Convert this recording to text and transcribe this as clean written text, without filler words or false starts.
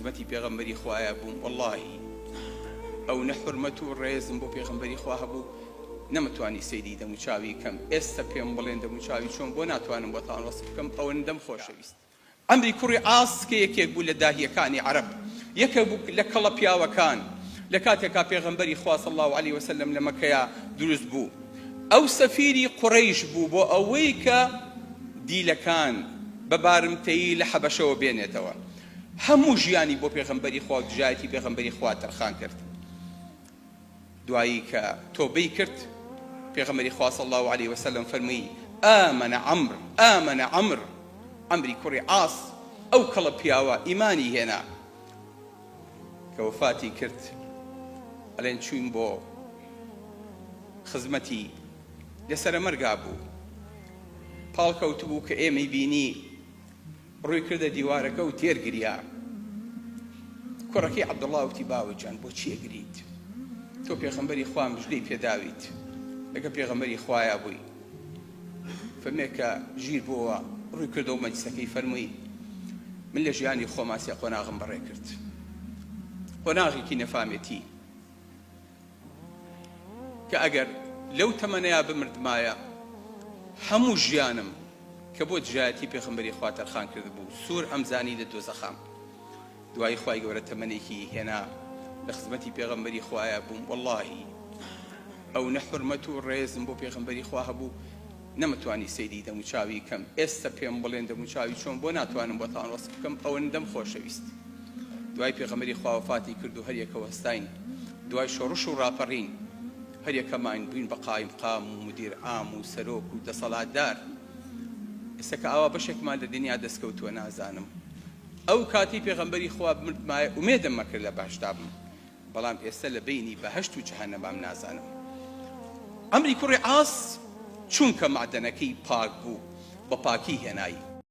خزمەتی پێغەمبەری خوایا بووم وەڵاهی ئەونە حورمەت و ڕێزم بۆ پێغەمبەری خوا هەبوو نەمتوانی سەیری دەموچاوی کەم ئێستە پێم بڵێن دەموچاوی چۆن بۆ ناتوانم بۆتان وەسف بکەم ئەوەندەم خۆشەویست. عەمری کوڕی عاس کە یەکێک بوو لە داهیەکانی عەرەب، یەکێک بوو لە کەڵە پیاوەکان، لە کاتێکا پێغەمبەری خوا صلی اللە علیە وسلم لە مەککەیا دروست بوو، ئەو سەفیری قوڕەیش بوو بۆ ئەوەی کە دیلەکان بە بارمتەیی لە حەبەشەوە بێنێتەوە، هەموو ژیانی بۆ پێغەمبەری خوا و دژایەتی پێغەمبەری خوا تەرخان کرد. دوایی کە تۆبەی کرد پێغەمبەری خوا صلی اللە علیە وسلم فەرمووی، آمن عمرو، آمن عمرو، عەمری کوڕی عاص ئەو کەڵە پیاوە ئیمانی هێنا. کە وەفاتی کرد ئەلێن چووین بۆ خزمەتی لە سەرەمەرگا بوو پاڵ کەوتبوو کە ئێمەی بینی ڕووی کردە دیوارەکە و تێر گریا. کوڕەکەی عەبدوڵڵا وتی، باوە گیان بۆچی ئەگریت؟ تۆ پێغەمبەری خوا مژدەی پێ داویت، لەگەڵ پێغەمبەری خوایا بووی. فەرمووی کە ژیر بۆوە، ڕووی کردەوە مەجلیسەکەی فەرمووی، من لە ژیانی خۆما سێ قۆناغم بەڕێ کرد. قۆناغێکی نەفامێتی کە ئەگەر لەو تەمەنەیا بمردمایە هەموو ژیانم کە بۆ دژایەتی پێغەمبەری خوا تەرخان کردبوو سوور ئەمزانی لە دۆزەخام دوایی خوای گەورە تەمەنێکی هێنا لە خزمەتی پێغەمبەری خوایا بووم وەڵاهی ئەونە حورمەت و ڕێزم بۆ پێغەمبەری خوا هەبوو نەمتوانی سەیری دەموچاوی کەم ئێستە پێم بڵێن دەموچاوی چۆن بۆ ناتوانم بۆتان وەسف بکەم ئەوەندەم خۆشەویست دوای پێغەمبەری خوا وەفاتی کرد و هەریەکە وەستاین دوای شۆڕش و ڕاپەڕین هەریەکەمان بووین بە قایمقام و مدیر عام و سەرۆک و دەسەڵاتدار ئێستا کە ئاوا بەشێکمان لە دنیا دەستکەوتووە نازانم ئەو کاتی پێغەمبەری خوا بمردمایە ئومێدم مەکرد لە بەهەشتا بم بەڵام ئێستا لە بەینی بەهەشت و جەهەنەمام نازانم. عەمری کوڕی عاس چونکە مەعدەنەکەی پاک بوو بە پاکی هێنای.